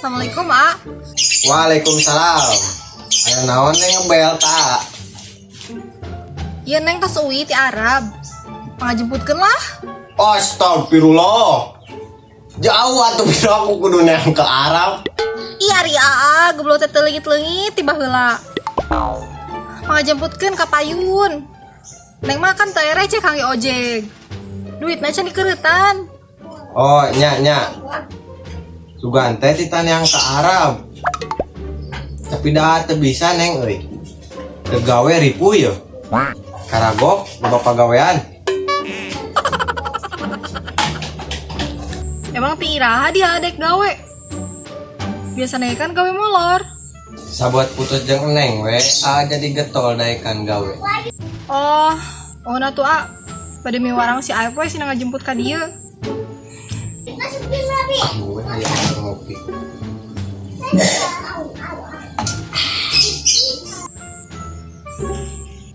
Assalamualaikum, A. Waalaikumsalam. Aya naon, Neng, ngebel ta? Iya, Neng tos uwi ti Arab. Pangajemputkeun lah. Astagfirullah. Jauh atuh, pira aku kudu neang ke Arab. Iya, ari Aa, goblok teh teu leungit-leungit ti baheula. Pangajemputkeun ka payun. Neng mah kan teu receh kangge ojek. Duitna can dikeureutan. Oh, nya nya. Sugan teh titah neang ke Arab. Tapi dah teu bisa, Neng, euy. Teu gawe ripuh ye. Karagok loba pagawean. Emang ti iraha dia dek gawe? Biasanya kan gawe molor. Sabuat putus jeung Neng we, a jadi getol daekan gawe. Oh, oh nah tuh, A. Pada miwarang si Aep we sina ngajemput ka dieu. Ah, gue hayang ngopi.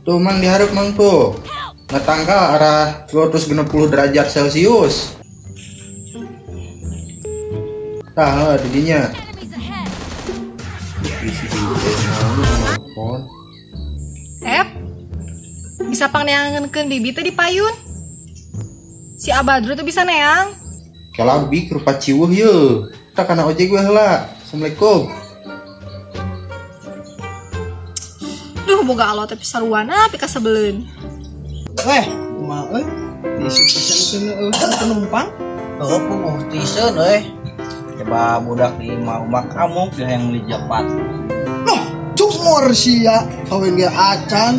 Tuh, Mang, diharap, Mang, tuh. Ngetangkal arah 260 derajat Celcius. Tah, heuh, di dinya. Isi telepon. Ep, bisa pangneangankeun bibi teh di payun. Si Abadru tuh bisa neang. Kelabi rupa ciweuh ye. Tak kana ojek we heula. Assalamualaikum. Duh, boga Allah tapi saruana pikasebeleun. Eh, kumaha euy? Diisi pisan teu penumpang. Oh, puguh tiseun euy. Coba budak di imah kamu dia yang beli japat. Loh, cumur sia, kawin ge acan.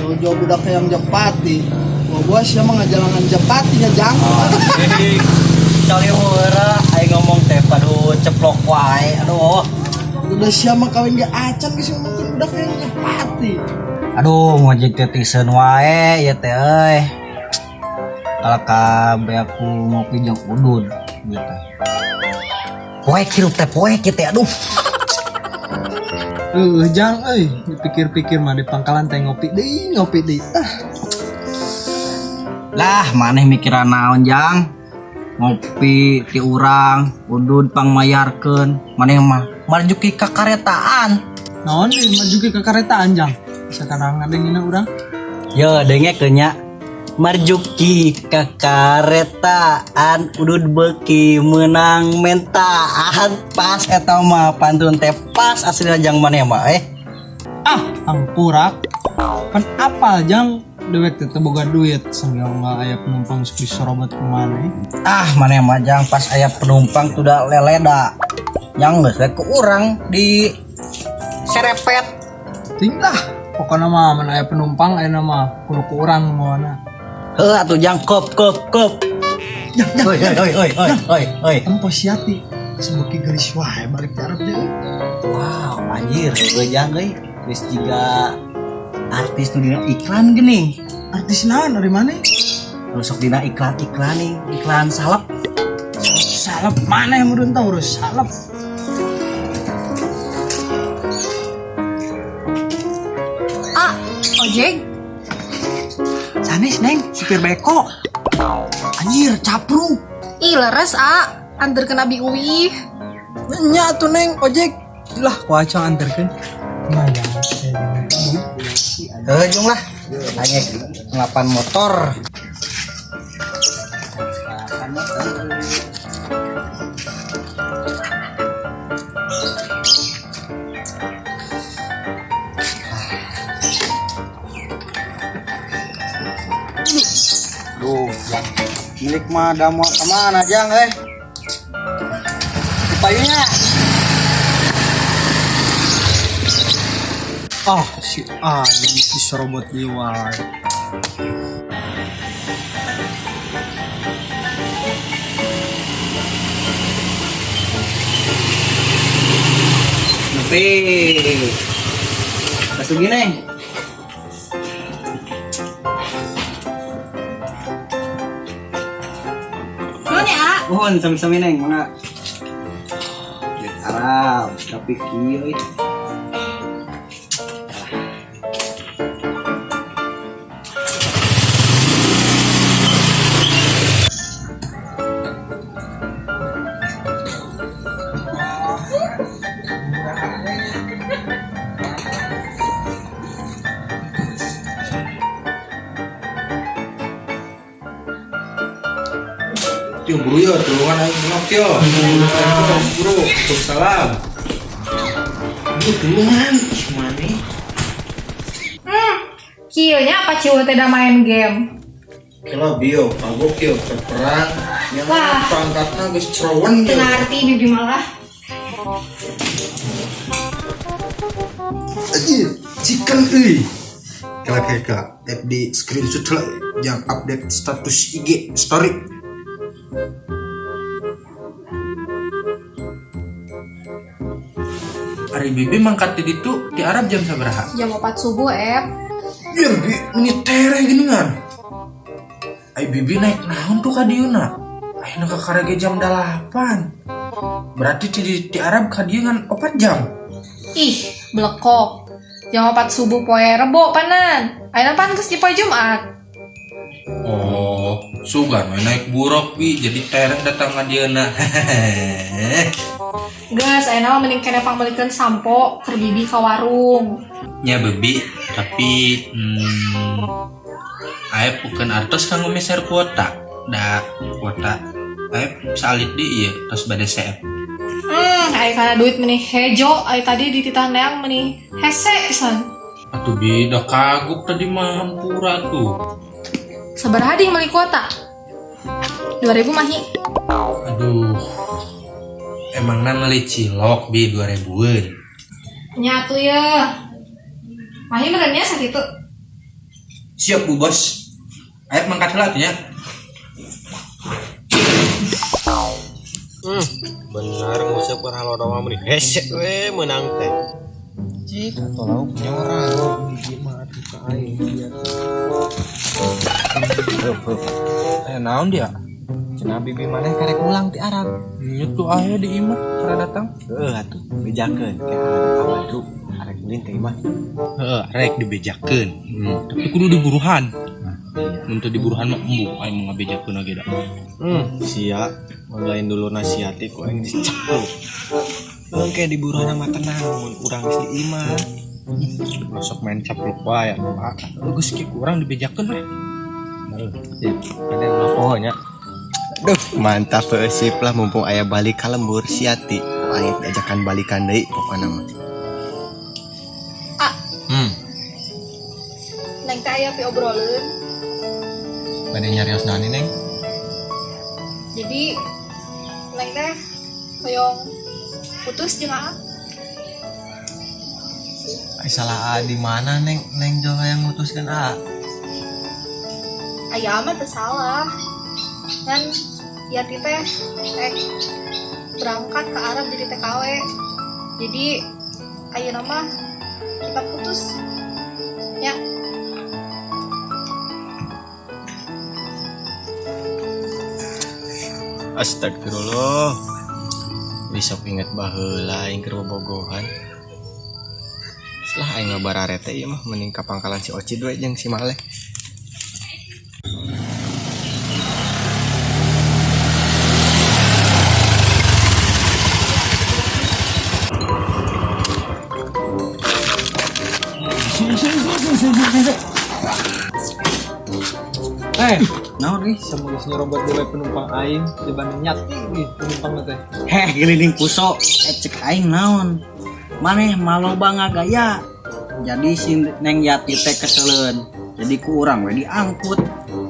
Jauh-jauh budak yang japati. Gua sia mah ngajalangan japati nya, Jang. Cali heura aing ngomong teh padu ceplok wae. Aduh. Udah sia mah kawin ge acan geus ngomongkeun budak yang japati. Aduh, ngojek teh tiseun wae ya teh euy. Kalau kabe aku ngopi jeung udud gitu. Poek hirup teh poek kieu teh aduh. Jang euy, dipikir-pikir mah di pangkalan teh ngopi deui, ngopi deui. Ah, Lah, maneh mikiran naon, Jang? Ngopi ti urang, udud pangmayarkeun. Maneh mah marjuki ka karetaan. Naon deui maju ke karetaan, Jang? Sekarang ngadengina urang. Yo, dengekeun nya. Marjuki ka karetaan, udud beuki menang mentaan. Pas eta mah pantun teh pas asli jang maneh mah eh. Ah, tangkurak. Pan apal, Jang, dewek teh teu boga duit sanggeung aya penumpang sok disorobot ku maneh. Ah, maneh mah, Jang, pas aya penumpang tuh da leleda. Yang geus we ku urang di serepet. Ting lah, pokoknya mah mun aya penumpang ayeuna mah kudu ku urang mawana. Heuh atuh, Jang, kop kop kop. Jang, Jang, Oi oi oi oi oi oi oi. Empo siati sebeki geulis wae balik ti Arab deui. Wow, anjir, heueuh Jang euy. Geus jiga artis nu dina iklan geuning. Artis naon dari mana? Nu sok dina iklan-iklan nih, iklan salep. Salep mana yang meureun tau urus salep. A, ojek. Sanes, Neng, supir beko. Anjir, capruk. Ih, leres, A. Anterkeun abi uih. Nya tuh, Neng, ojek. Lah, ku acang anterkeun. Lumayan. Heuh, jung lah. Aing ngelapan motor. Duh, Jang. Milik mah da mau kemana, Jang, eh? Di payunya. Ah, si A jadi disorobot deui wae. Nepi. Masuk gini. Nuhun ya, A. Nuhun sami-sami, Neng, mangga. Duit Arab, tapi kieu euy. Tio buru yo, tulungan aing ngelok yo. Buru, salam. Buru tulungan, maneh. Kieu nya apa cieu teh da main game. Kela bio, kagok yo, perang. Yang Wah. pangkatna geus cerowen Teu yo. ngarti bibi malah. Anjir, chicken euy. Kela kela kela, tap di screenshot lah yang update status IG story. Ari bibi mangkat di ditu di Arab jam sabaraha? Jam 4 subuh, Ep. Biar bi meni tereh geuningan. Ai bibi naik naon tuh ka dieuna? Ayeuna ka karege jam 8. Berarti di Arab ka dieu ngan 4 jam. Ih, belekok. Jam 4 subuh poe Rebo panan. Ayeuna pan geus di poe Jumat. Oh, sugan we naik buruk bi jadi tereh datang ka dieuna. Geus, ayeuna mah mending kene pangmeulikeun sampo keur bibi ka warung. Nya bebi, tapi Aep bukan artos kanggo meser kuota. Da kuota Aep salit di ieu tos bade seep. Aya kana duit meni hejo, aya tadi dititah neang meni hese pisan. Atuh bi da kagok tadi mah hampura tuh. Sabaraha ding meuli kuota? 2000 mahi. Aduh. Emangna meuli cilok bi 2000-eun. Nya atuh ye. Mahi meureun nya sakitu. Siap Bu Bos. Aep mangkat heula atuh nya. Bener nguseup keur halodo mah meuni hese we meunang teh. Cik atau lauk nyorang Bibi mah atuh ka aing biar. Naon dia? Cenah bibi maneh karek pulang ti Arab. Nya tuh aya di imah cara datang. Heeh atuh bejakeun ka Abadru arek ulin ka imah. Heeh, rek dibejakeun. Tapi kudu diburuhan. Mun teu diburuhan mah embung aing mah ngabejakeun oge da. Sia lain dulu nasihati ku aing diceplok. Engke diburuhan mah tenang mun urang geus di imah. Masuk main caplok wae atuh. Ah, geus ki kurang dibejakeun lah. Heeh, sip. Ada yang poho nya. Duh, mantap heuh sip lah mumpung aya balik ka lembur siati. Ku aing diajakan balikan deui pokona mah. Ah. Neng teh aya piobroleun. Bade nyarios naon Neng? Jadi neng teh hoyong putus jeung Aa. Ai salah A di mana Neng? Neng jo hayang mutuskeun A. Aya mah teu salah. Ngan Yati teh berangkat ke Arab jadi TKW. Jadi ayeuna mah kita putus. Ya. Astagfirullah. Besok inget baheula aing keur bobogohan. Setelah aing ngabararete ieu mah mending ka pangkalan si Ocid we jeung si Maleh. Naon ih sama geus nyerobot dewe penumpang aing dibanding nyati ih penumpang teh. Heh, geliling puso, cek aing naon. Maneh maloba ngagaya. Jadi si Neng Yati teh keseleun. Jadi ku urang we diangkut.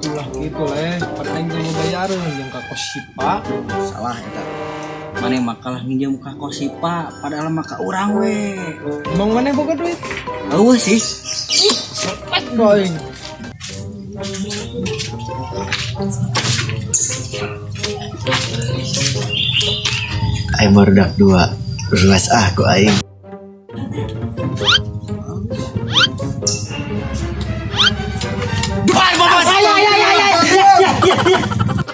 Ulah gitu leh, pan aing teh ngabayareun jeung ka Kosipa. Salah eta. Maneh mah kalah nginjem ka Kosipa, padahal mah ka urang we. Emang maneh boga duit? Eueuh sih. Sepet aing. Aing baru dak 2. Ruas ah ku aing.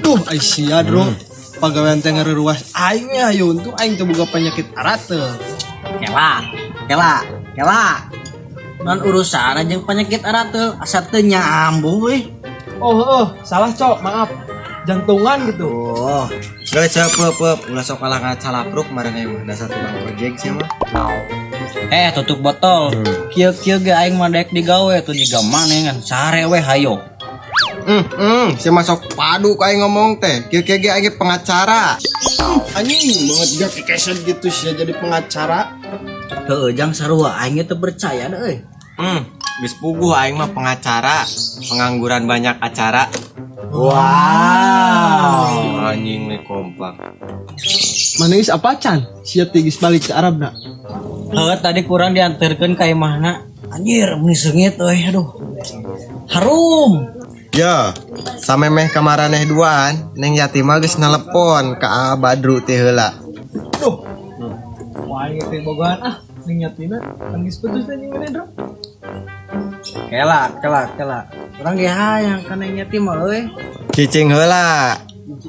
Duh, ai sia, Bro. Pagawean teh ngareruas aing we hayu untung aing teu boga penyakit arateul. Kela, kela, kela. Non urusan jeung penyakit arateul asa teu nyambung euy. Oh, heeh, salah cok, maaf. Jantungan gitu. Oh, geus seup ulah sok kalah ngacalapruk maraneh mah dasar tukang ojek sia mah. Tutup botol. Kieu-kieu ge aing mah daek digawe tuh jiga maneh ngan sare we hayo. Si masuk padu ka aing ngomong teh. Kieu-kieu ge aing pengacara. Anjing banget gak kekeset gitu sih jadi pengacara. Heueuh jang sarua aing teu percaya deh euy. Geus puguh aing mah pengacara, pengangguran banyak acara. Wow. Anjing nih kompak. Manis apa can? Sia tigis balik ke Arab nak. Heuh tadi kurang diantarkeun ka imahna. Anjir, meni seungit euy, aduh. Harum. Yo, samemeh kamaraneh duaan, Neng Yati mah geus nelepon ka Aa Badru teh heula. Duh. Wah, aing teh bogohan ah, Neng Yatina kan geus putus teh jeung maneh, Bro. Kela, kela, kela. Urang ge hayang ka Neng Yati mah euy. Cicing heula.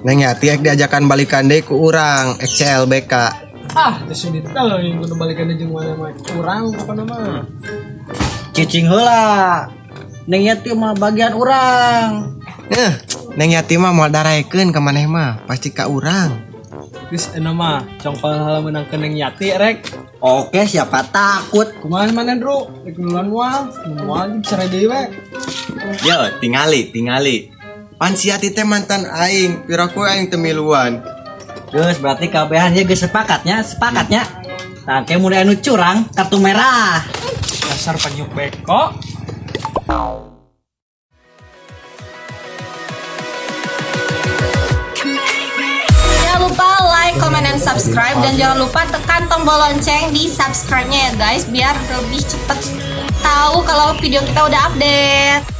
Neng Yati ek diajakan balikan deui ku urang ek CLBK. Ah, teh sudit teuing kudu balikan jeung maneh mah. Kurang apa nama? Cicing heula. Neng Yati mah bagian urang. Eh, Neng Yati mah moal daraekeun ka maneh mah, pasti ka urang. Geus euna mah, congkol heula meunang ke Neng Yati rek. Oke, siapa takut? Kumaha maneh, Bro? Rek duluan moal, moal jeung cerai deui we. Yo, tingali, tingali. Pan si Yati teh mantan aing, piraku aing teu miluan. Geus berarti kabehan ya geus sepakatnya, sepakatnya. Tah ke mun anu curang kartu merah. Dasar penyuk beko. Jangan lupa like, comment, dan subscribe. Dan jangan lupa tekan tombol lonceng di subscribe-nya ya guys, biar lebih cepet tahu kalau video kita udah update.